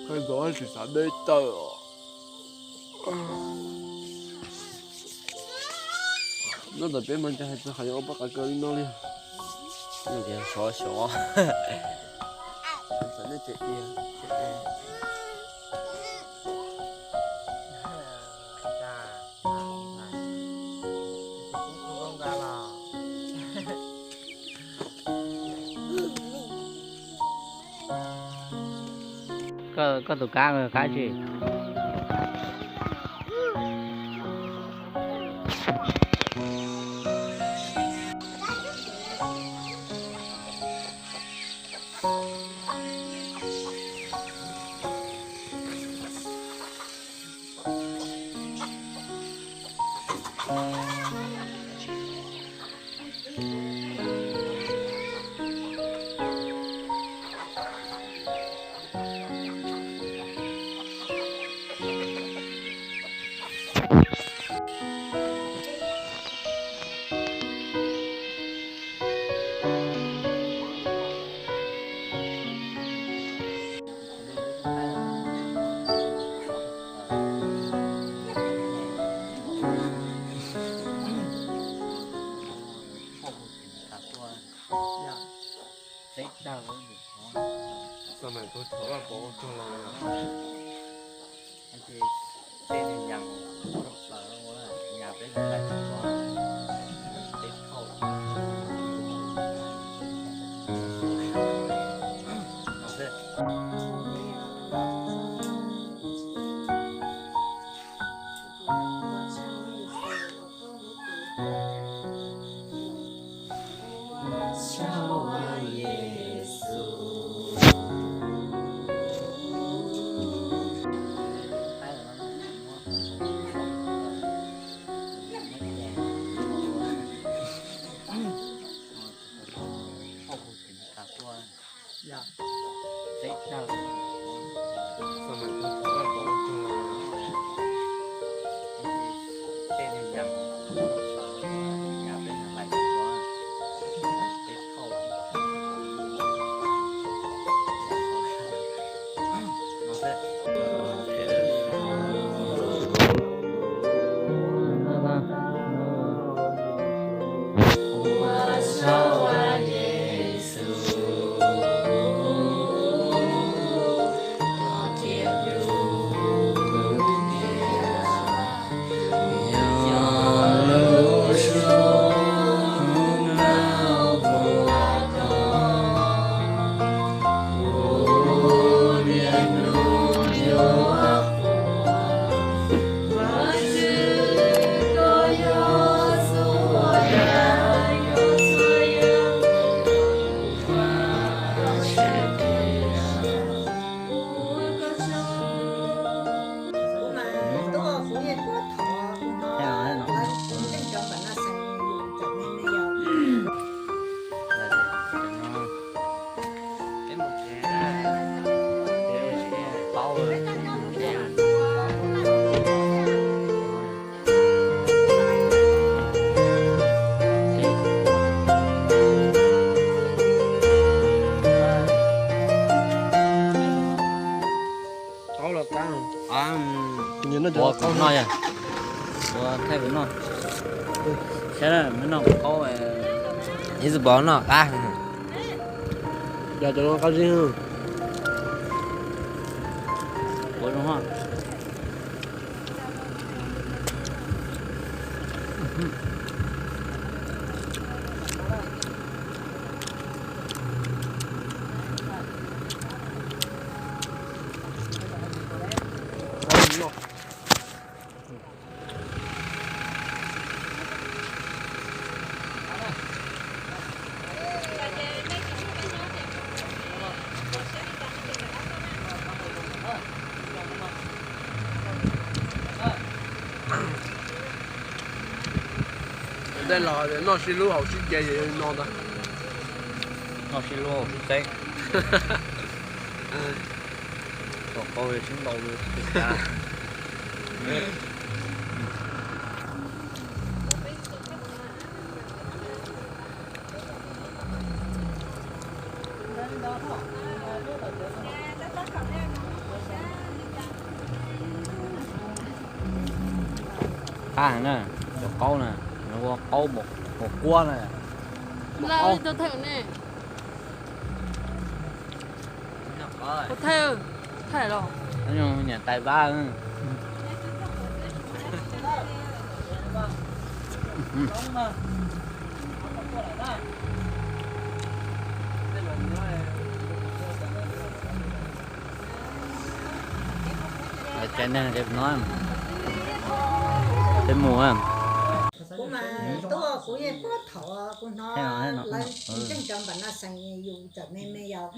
Qhov ntawd tsis xav de tawm os. Nyob ntawm peb mas ntshe hais txog qhov yuav ua poj qav kaws li no li. Xyov xyov. Koj tus kab kab tsi? Qaub noj yog, ua thaij pem noj. Saib na, me noj qaub, ib txwm pom noj qab. Yog cov no qab zib. Ua zoo. Tej laus tias noj sib hlub haus sib ce ces yog li no ntag. Noj sib hlub haus sib txeeb. Kom qau sib ntaus li cas. Qab na, cov qaub na, ua qaub mos kuab na. Ua qaub. Thaij, thaij los. Nyob nyam tais vab. Cov neeg no, peb mus. Kuv mas tuaj kuv yeej puag thaum kuv hnov lawv ntseeg cov npam no xeem yus txawm me me yau.